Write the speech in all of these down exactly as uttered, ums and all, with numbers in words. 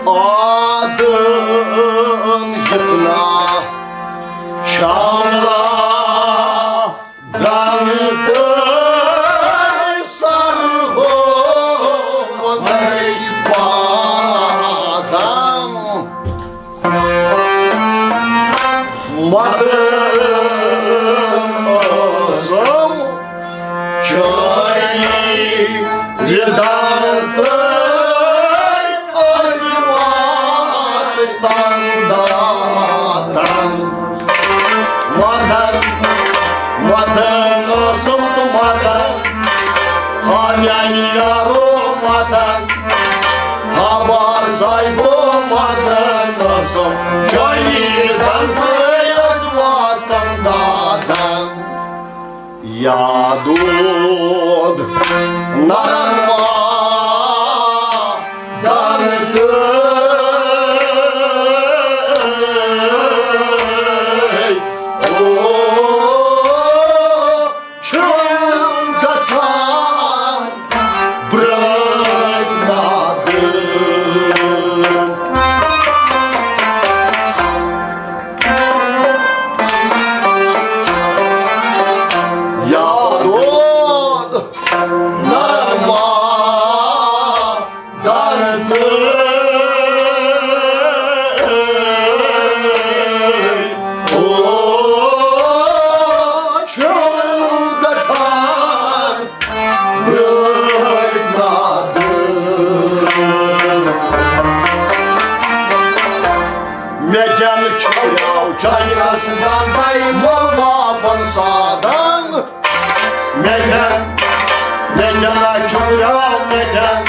آدن یتنا شاملا دن تہٕ سر ہو وندے پادن۔ مدن ٲسٕم چٲنی ردان تہٕ أسۍ واتن داتن۔ مدن، مدن ٲسٕم تہٕ مدن، ہا میانہِ یارو مدن، ہا بار صاحبو مدن ٲسٕم چٲنی ردان تہٕ أسۍ واتن داتن۔ یاد دود نرم دانت۔ او، چھُم گژھان برٲے نادٕ۔ یاد دود نرما دانت۔ او، چھُم گژھان برٲے نادٕ۔ مےٚ جن چھُ چانہِ رسن دان بھائی مول بابن سادن۔ مےٚ جن، مےٚ جن چھُ مےٚ جن،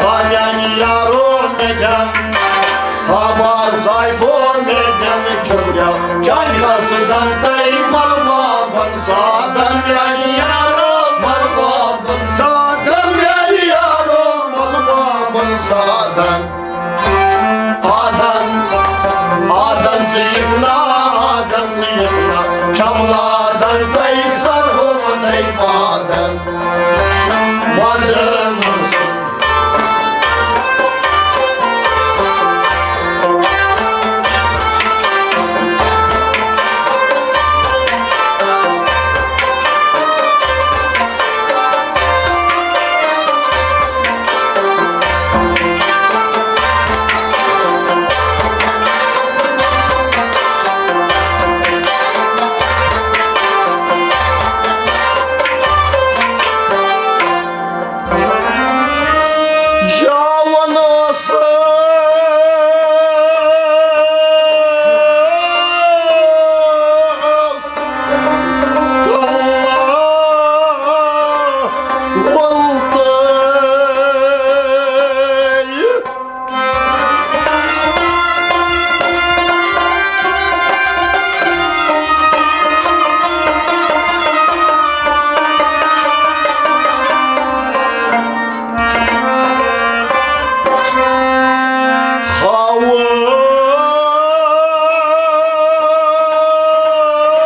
ہا میانہِ یارو مےٚ جن، ہا بار صاحبو مےٚ جن چھُ چانہِ رسن دان بھائی مول بابن سادن۔ میانہِ یارو مول بابن سادن، میانہِ یارو مول بابن سادن۔ آدن، آدن ژٕ یِکھ نا، آدن ژٕ یِکھ نا، چملادن تَے سرہُندَے پادن۔ وندن یا ونس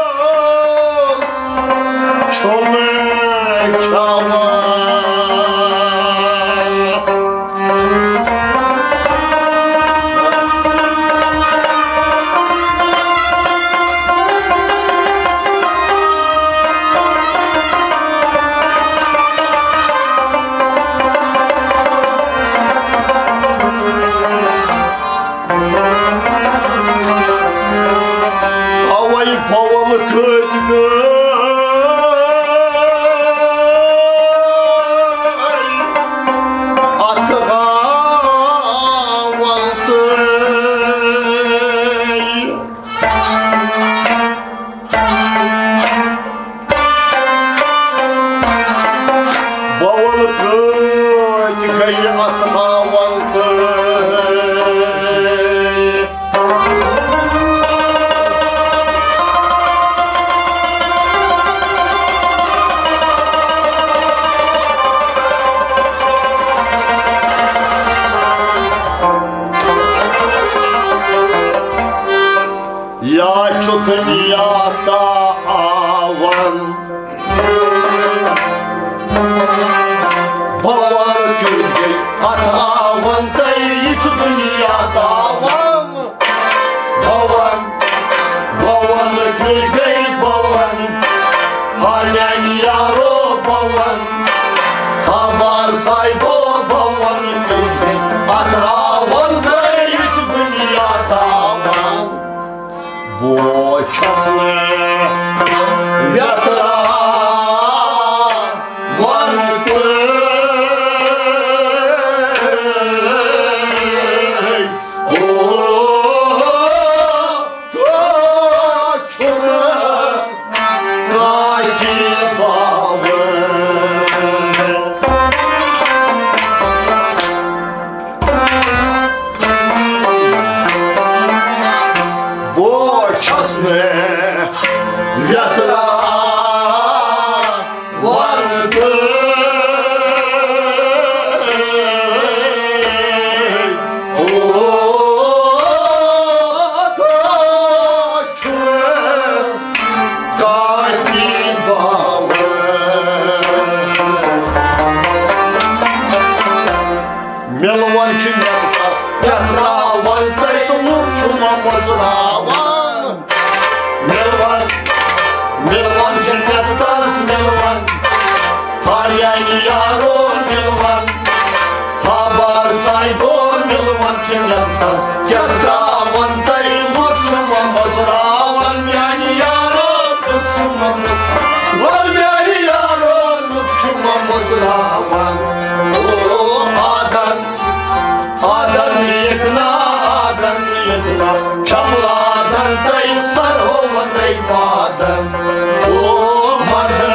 ہاوس چھُنہٕ کھٮ۪وان۔ اوے بول کٔتۍ گٔے اتھ ہاوان تہٕ۔ بول کٔتۍ گٔے اتھ ہاوان تہٕ۔ یا چھُ دُنیا تاوان۔ بھوان کیُتھ گٔے اتھ آوان تہٕ یہِ چھُ دُنیا۔ یترا ورتہ۔ او چھُ کاٹی باوہ۔ مِلوان چھِ مےٚ تس یتراوان تتہِ لُکھ چھِ مےٚ مٔژراوان۔ مِلوان، مِلوان چھِ مےٚ تس مِلوان۔ ہا یعنی یارو مِلوان۔ ہا بار سایبو مِلوان چھِ مےٚ تس یتراوان تتہِ لُکھ چھِ مےٚ مٔژراوان۔ یعنی یارو لُکھ چھِ مےٚ مٔژراوان۔ میانہِ یارو لُکھ چھِ مےٚ مٔژراوان۔ او آدن، آدن چھِ یکنا، آدن چھِ یکنا، شملادن تہٕ سرو وندے پادن۔ او مدن۔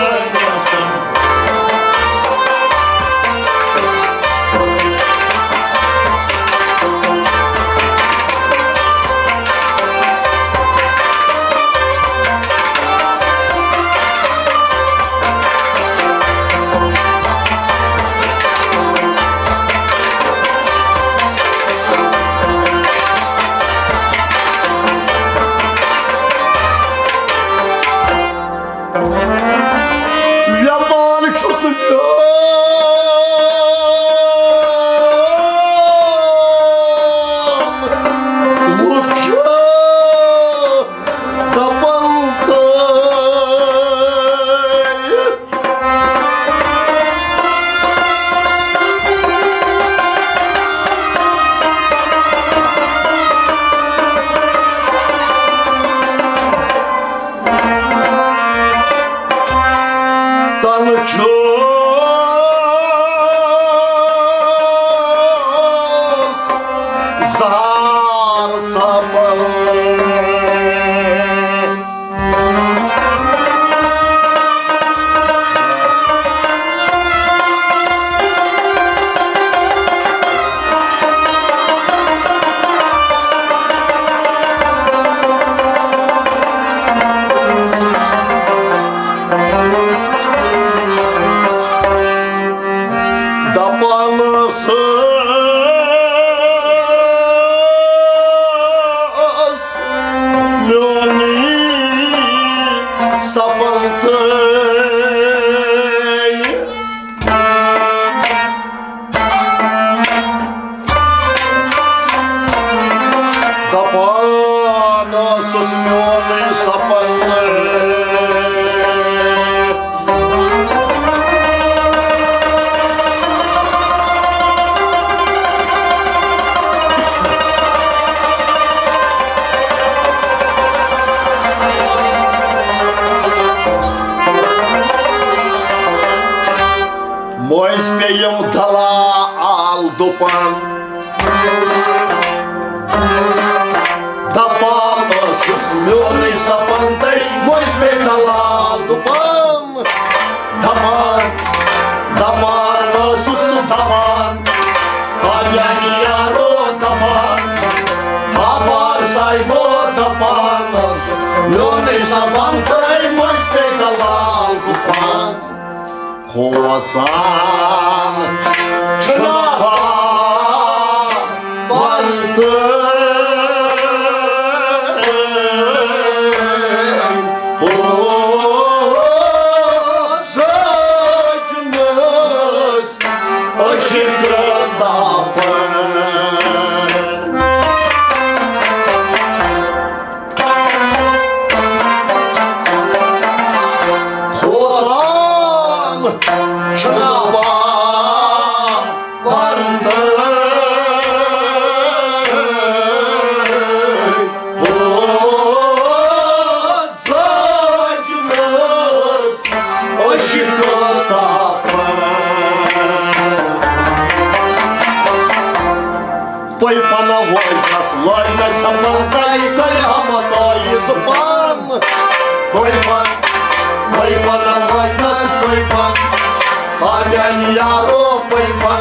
یپان چھُس نہٕ لُکھ کیٛاہ دپن تۄہہِ۔ تن چھُس زار سمل۔ دپان ٲس میونٕے سپن تہٕ دپان ٲسٕس میونٕے سپن۔ مٔنٛزۍ پیٚیَم دلال دُپان۔ دپان ٲسٕس میونٕے سپن تہٕ مٔنٛزۍ پیٚیہِ دلال دُپان۔ دپان، دپان ٲسٕس تہٕ دپان، آ یعنی یارو دپان، آ بار صاحبو دپان ٲسٕس میونٕے سپن تہٕ مٔنٛزۍ پیٚیہِ دلال دُپان۔ کھوژان چھُنہٕ پاوان تہٕ ہو سجنس عشق داپن۔ کھوژان چھُنہٕ پاوان تہٕ ہو سجنس عشق داپن۔ تُہۍ پنہ وٲلِس لٲگۍ نہ ژھٮ۪پن تَے کٔرۍ ہا متٲیی زُبان۔ تُہۍ پن، تُہۍ پنہ وٲلِس تُہۍ پن، آ میانہِ یارو پٔرۍ پن،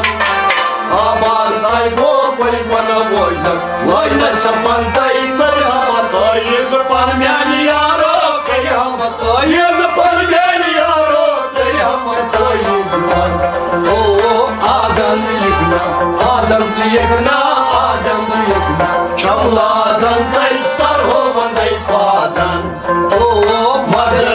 آ بار صاحبو پٔرۍ پنہ وٲلِس لٲگۍ نہ ژھٮ۪پن تَے کٔرۍ ہا متٲیی زُبان۔ میانہِ یارو کٔرۍ ہا تعویذ پر میانہِ یارو، کٔرِو ہم تعویذ پر۔ او آدم یِکھ نا، آدم ژٕ یِکھ نا، آدم ژٕ یِکھ نا، چھملادن تَلہِ سرو وندے پادن۔ او مدن۔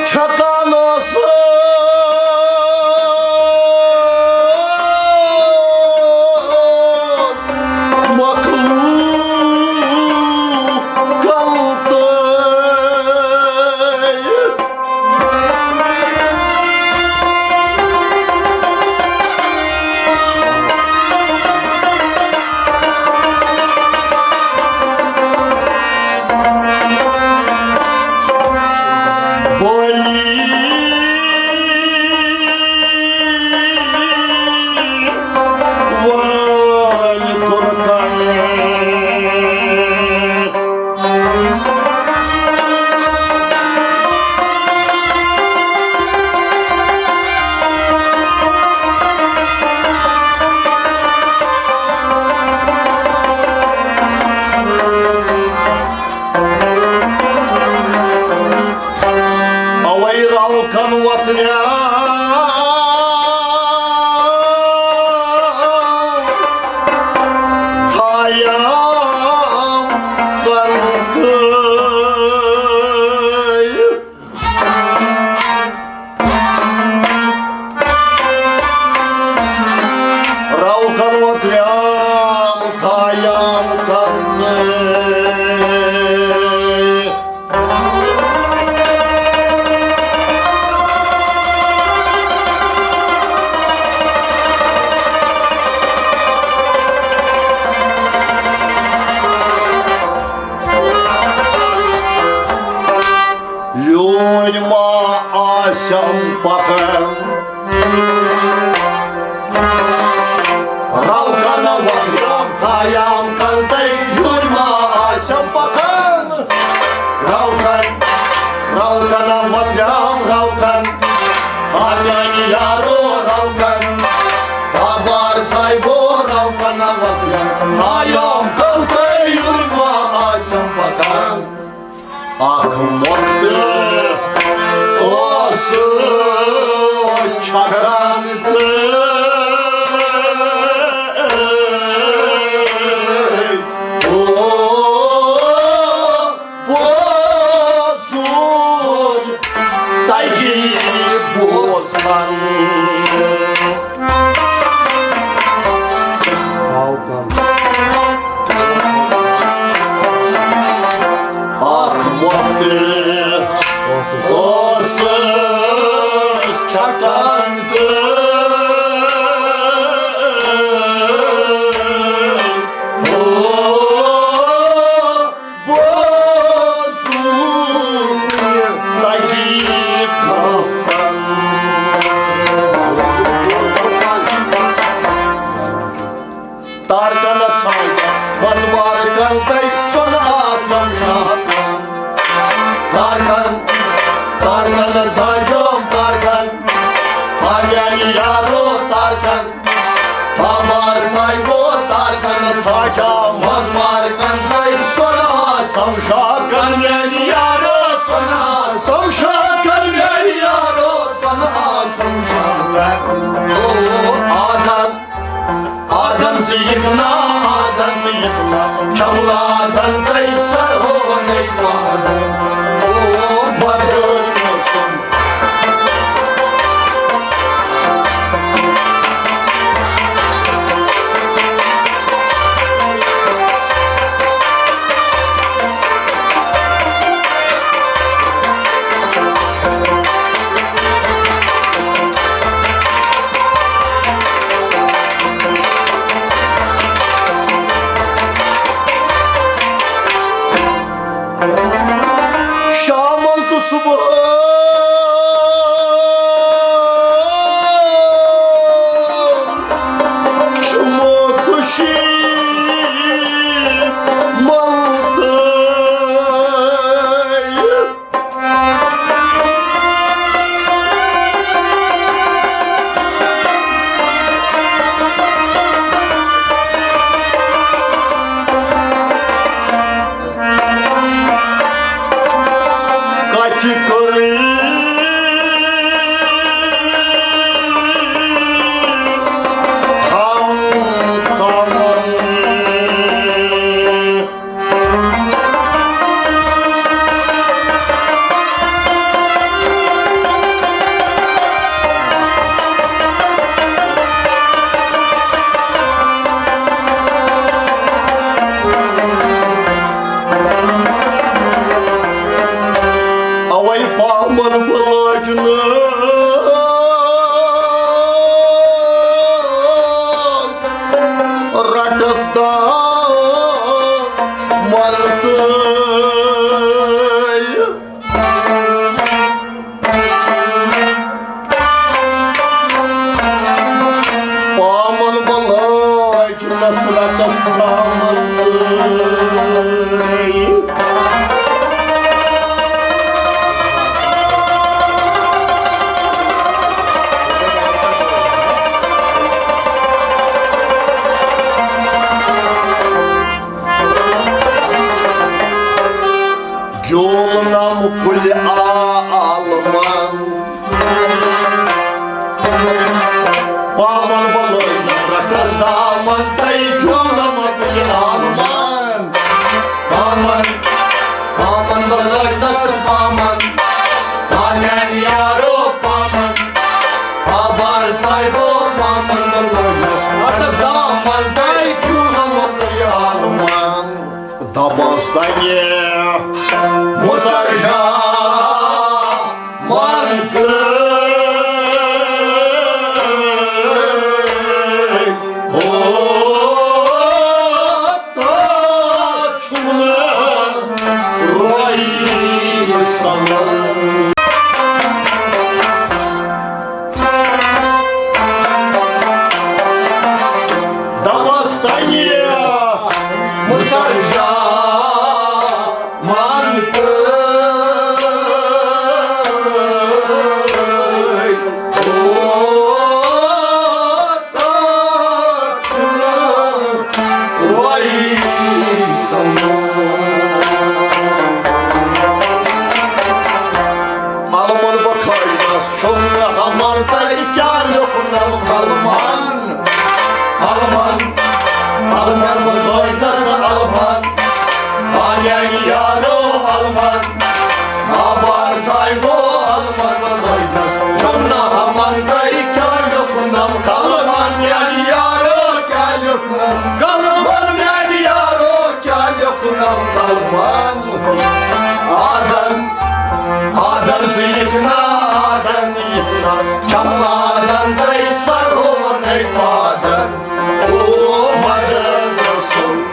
چھکان اوسُس مخلوق کلتہٕ۔ بولی وٲلۍ تُرکن۔ اوے روکن وتریاو تھایاو کنتہٕ۔ روکن وتریاو تھایاو کنتہٕ۔ یوٗرۍ ما آسٮ۪م پکان۔ روکن وتریام تھایام کنتَے، یوٗرۍ ما آسٮ۪م پکان۔ روکن، روکن وتریام روکن، آ میانہِ یارو روکن، آ بار صاحبو روکن وتریام تھایام کنتَے، یوٗرۍ ما آسٮ۪م پکان۔ اکھ مۄکھتہٕ اوس چھکان تہٕ او بوزُن تگی بوزان۔ اکھ وقت اوس چھٹان تہٕ بوزُن تگی بوزان۔ تارکن ژھانٛڈ وزوار کنتَے سۄنہٕ آسن شاہکان۔ تارکن، تارکن ژھانٛڈ جام تارکن، آ میانہِ یارو تارکن۔ ہمار سایو تارکن ژھاچا منٛز مارکن تَے سۄنہٕ آسم شاہکن میانہِ یارو، سۄنہٕ آسم شاہکن میانہِ یارو، سۄنہٕ آسم شاہکن۔ او آدم، آدم ژٕ یِکھ نا، آدم ژٕ یِکھ نا، چھملادن تَے سرہو ونے پادن۔ او بدر موسم۔ شامن تہٕ صبحٲے پامن بلٲے چھُ نصرتس دامن۔ گیول نم کُلہِ عالمن۔ پامن بلٲے نصرتس دامن، تۄہہِ گیول نم کُلہِ عالمن۔ پامن، پامن بلٲے نصرتس دامن۔ پامن یارو پامن۔ آبار صاحبو پامن بلٲے نصرتس دامن، تۄہہِ گیول نم کُلہِ عالمن۔ دبس تنہِ مُژر جا من تہٕ ہو تہٕ چھُنہٕ روی سمجھ۔ دبس تنہِ مُژر جا من تہٕ ہو تہٕ چھُنہٕ روی سمجھ۔ علمن بخٲرِس چھُم نہٕ ہمن تَرِ کیٛاہ لیوٚکھنم قلمن۔ علمن، علمن بخٲرِس نہٕ علمن۔ آ میٛانہِ یارو علمن۔ آبار صاحبو علمن بخٲرِس چھُم نہٕ ہمن تَرِ کیٛاہ لیوٚکھنم قلمن۔ میٛانہِ یارو کیٛاہ لیوٚکھنم قلمن۔ میٛانہِ یارو کیٛاہ لیوٚکھنم قلمن۔ آدن، آدن ژٕ یِکھ نا، آدن یِکھ نا، چملادن ترٛٲے سرونَے پادن۔ او مدد رسول۔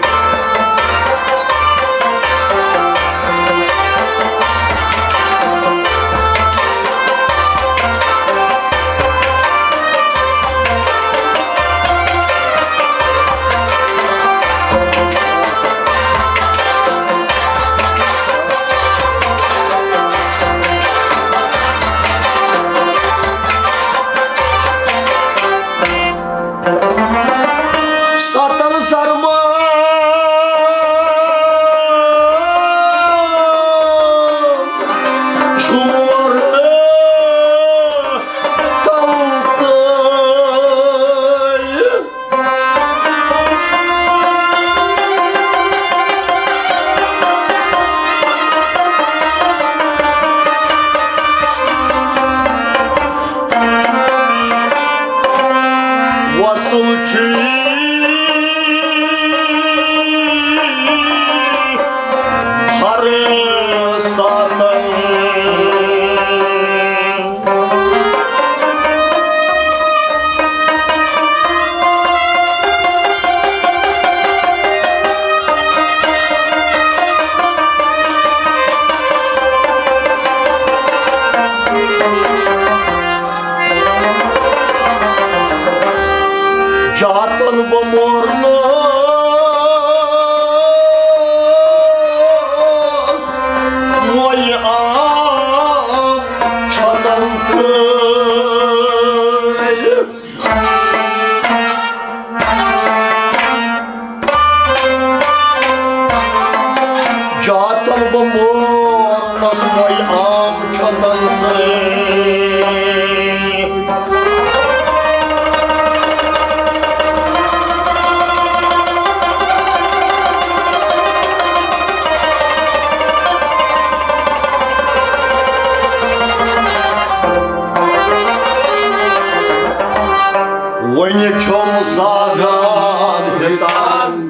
ستن سرما چھُ مور تل تٲے۔ وصل چھُ ہر ساتن۔ جاتن بہٕ مورنس وۄنۍ آم چھۄتن تہٕ۔ جاتن بہٕ مورنس وۄنۍ آم چھۄتن تہٕ۔ وۄنۍ چھُم زاگان ہیٚتان۔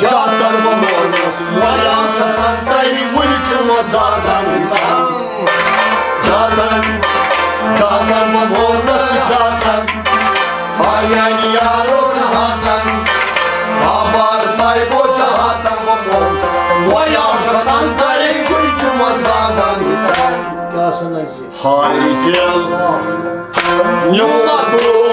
جاتن بہٕ مورنس وۄنۍ آم چھۄتن تہٕ۔ وۄنۍ چھُم زاگان ہیٚتان۔ جاتن، جاتن بہٕ مورنس تہٕ جاتن۔ آ میٛانہِ یارو نہاتن۔ آ سَنا جی۔ ہاے دِل، نیوٗمَتھ